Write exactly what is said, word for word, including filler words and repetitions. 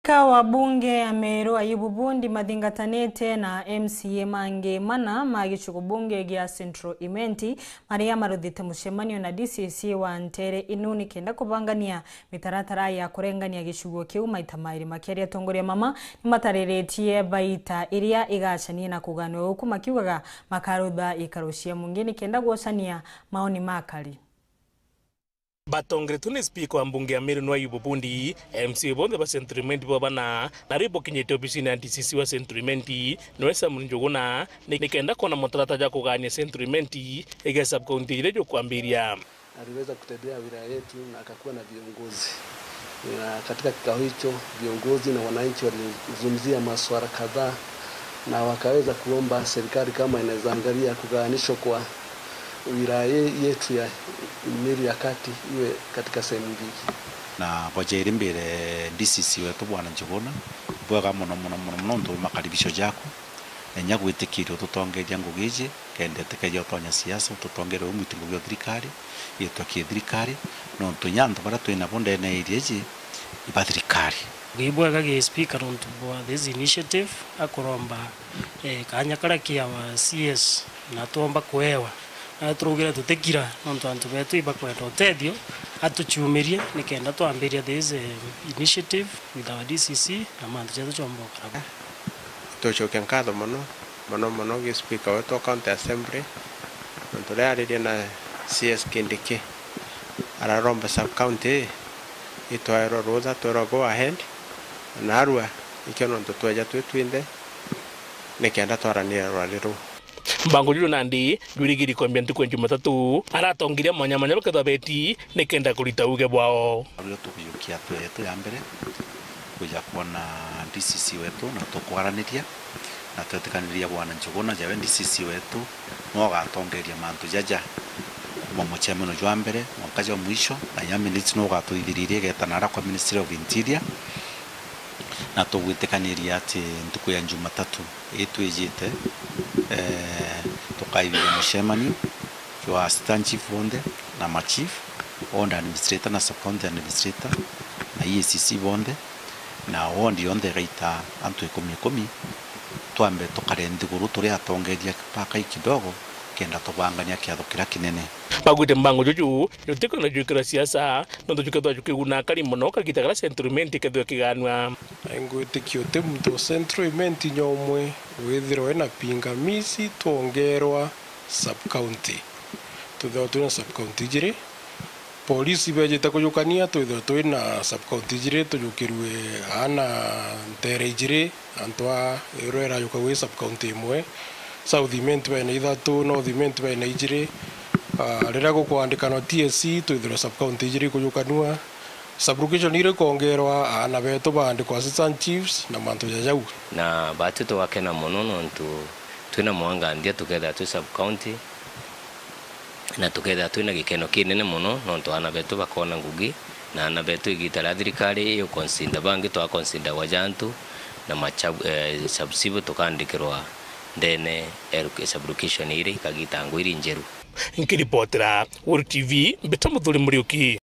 Spika wa bunge ya Meru Ayubu Bundi mathingatanite na M C A mangi mana ma gicigo bunge gia Central Imenti, maria maruthite mucemanio na D C C wa Ntere Inu nikenda kubangania mitaratara ya kurengania gicigo kiu maita mairi. Makiaria, atongoria mama nimatariritie baita iria igacanie na kuganwa guku, makiugaga makarutha ikaro cia mungi nikenda gwocania maoni ma akari. Batongeretwe ni spika wa mbunge ya Meru Ayubu Bundi, M C A bonthe ba Central Imenti bo bana, na riu bukinyite obisine ya D C C wa Central Imenti, niwe Samuel Njuguna, ni, nikenda kwona mutaratara jwa kugania Central Imenti iga sub county iria jukwambiria. Aliweza kutembea wilaya yetu na akakuwa na viongozi. Na katika kikao hicho, viongozi na wananchi walizungumzia masuala kadhaa na wakaweza kuomba serikali kama inaweza angalia kugawanishwa kwa wilaya ye-, yetu ya Meru ya Kati iwe katika sehemu mbili. Na bwa jairi mbire D C C wetu Bwana Njuguna, bwega mono, mono, mono, mono, nontu bwa makaribisho jaku. Na inya gwitikiria ututongeria ngugi iji, kenda itikeja utonya siasa, ututongerie umwiti ngugi o thirikari, itwa ki thirikari, nontu inya antu baria twinabo ndene ya area iji, iba thirikari. Ngugi bwega gi speaker nontu bwa this initiative, akuromba, eh, kanya karia ki our C S na twomba kuewa. Na turaugire tutikira nontu antu betu ibakwenda utethio, atuciumirie nikenda twambiria this, eh, initiative with our D C C na mantu jetu jomba ukara. Tucokia nkatho mono, mono, mono gi speaker wetu wa County Assembly, nontu riria aririe na C S Kindiki, araromba sub county ii, itwaerwa rutha, twerwa go ahead, na narua ikio nontu tweja twi twinthe, nikenda twaraniria rwari ruu. Mbango juju nandi jwirigiri kwambia ntuku ya Jumatatu, aratongiria mwanya mwanya bakethwa beti nikenda kurita uge bwao. Ario tukujukia twe yetu ya mbere, kuja kwona D C C wetu na tukwaraniria, na twetikaniria Bwana Njuguna jawe D C C wetu, no ugatongeria mantu jaja kuma mucemeno jwa mbere mwanka jwa mwisho, na inya minutes no ugatuithiriria igeta nara kwa Ministry of Interior, na tugwitikaniria ati ntuku ya Jumatatu ii twijite, eh, tukaithithia mucemanio jwa assistant chief bonthe na ma chief, ward administrator na sub county administrator na E A C C bonthe na ward yonthe igaita antu ikumi ikumi, twambe tukare nthiguru turi atongeria bakai kidogo, kenda tubangania kiatho kiria kinene. Bagwite mbango juju jutikwenda jwikirwa siasa, nontu jukethwa jukiguna akari mono kagita karia Central Imenti ikethwa ikiganwa. Ngwitikia uti muntu wa Central Imenti inya umwe withirwa ena pingamizi twongerwa sub county. Twithirwa twina sub county ijiri. Polisi bejite kujukania, twithirwa twina sub county ijiri, tujukirue aana ntere ijiri, antu a iria irajuka gwi sub county imwe. South Imenti bena ithatu, North Imenti bena ijiri. Ah, riria gukwandikanwa T S C, twithirwa sub county ijiri ikujukanua. Sub location iria ikongerwa, aana betu baandikwa assistant chiefs na mantu ja jau. Na batu tugakena mono nontu twina Mwangandia tukethira twi sub county, na tukethira twina gikeno kinene mono nontu aana betu bakona ngugi, na aana betu igita ria thirikari iu consider bangi twa consider gwa jantu na ma sub, eh, sub chief tukandikirwa ndene ya loca-, sub location iri ikagita ngugi iri njeru. Nkiripotera Weru T V, Mbita Muthuri Muriuki.